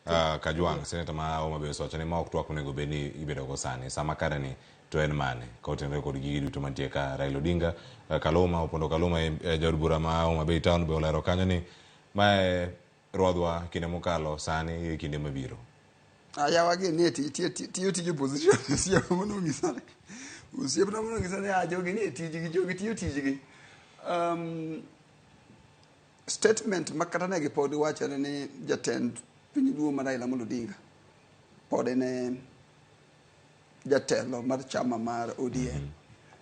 Kajwang', seneta ma Homa Bay osewacho ni ma ok twak onego bed ni ibedo go sani. Sama kare ni to en mane? Ka otenore kod gigi duto mantie ka Raila Odinga, Kaluma, Opondo Kaluma, jaod bura ma Homa Bay Town be olero kanyo ni mae rwadhwa kinde mokalo sani gi kinde mabiro. Ayawa gi nie tiyo tij opposition osiepna mondo onyisa ni osiepna mondo onyisa ni ah jogi nie tijgi jogi tiyo tijgi. Statement ma kata ne gipod wacho ni jatend piny luo ma Raila Amolo Odinga pod en e jatelo mar chama mar ODM.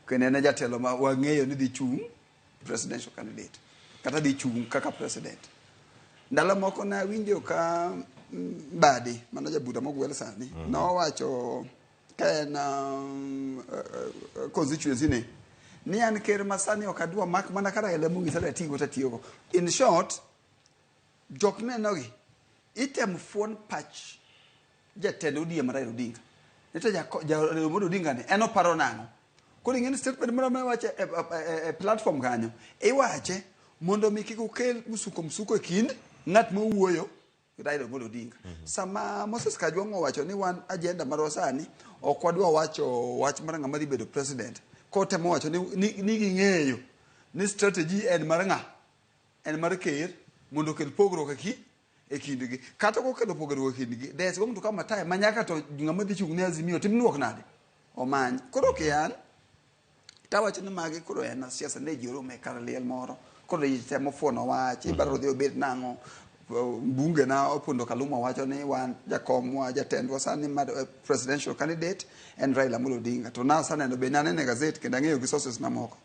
Kendo en e jatelo ma wang'eyo ni dhi chung' presidential candidate kata dhi chung' kaka president. Ndalo moko ne awinjo ka Mbadi mano jabura mogwel sani nowacho ka en constituency ne ni an ker masani ok adwa mak mana ka Raila monyisa ni atigo tatiyogo. In short, jok nenogi itemo fuon pach jatend ODM Raila Odinga. Ni to Raila Amolo Odinga ni en oparo nang'o? Koro ing'e ni statement moro amora iwacho e platform kanyo, iwache mondo mi kik okel msuko msuko e kind ng'at mowuoyo Raila Amolo Odinga. Sama Moses Kajwang' owacho ni wan agenda marwa sani ok wadwa wacho wach mar ng'ama dhi bedo president. Kotemo wacho ni ging'eyo ni strategy en mar ng'a? En mar ker mondo okel pogruok e kindgi. Kata kokelo pogruok e kindgi, there's going to come a time ma nyaka to ng'ama dhi chung' ne Azimio tim nuok nade? Omany. Koro kian tawacho ni magi koro en siasa ne ji oromo e kar liel moro. Koro ji temo fuono wach, ibaro dhi obed nang'o. Mbunge na Opondo Kaluma wacho ni wan jakomwa jatendwa sani mar presidential candidate en Raila Amolo Odinga. To nasaneno be naneno e gazet kendo ang'eyo gi sources na moko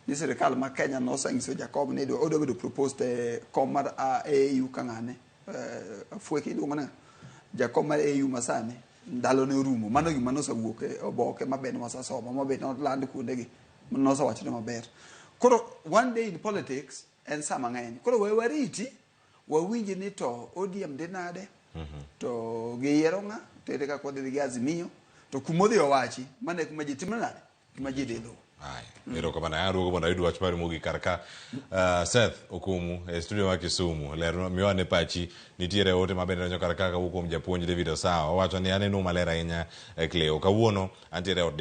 ni sirikal ma Kenya nosenyiso Jakom ni odwa bedo proposed e kom mar AU ka ng'ane Afweke iluongo ni jakom mar AU masani ndalo ne orumo. Mano gima nosewuok e oboke ma be nwasesomo ma be noland kuondegi nosewachore maber. Koro one day in politics en saa mang'eny. Koro we wariti wawinj ni to ODM dhi nade to giyiero ng'a to ere kaka wadhi gi Azimio to kumodhi owachi mano e kuma ji timo nade kuma ji dhi luwo. Haya, erokamano. Aduogo mondo ayud wach mari mogik kar ka. Seth Okumu e studio ma Kisumu, ler miwa ne pachi. Nitiere ote ma bende donjo kar ka kawuok kuom japuonj David Osawa. Owacho ni aneno maler ahinya e Cleo. Kawuono antiere e ot.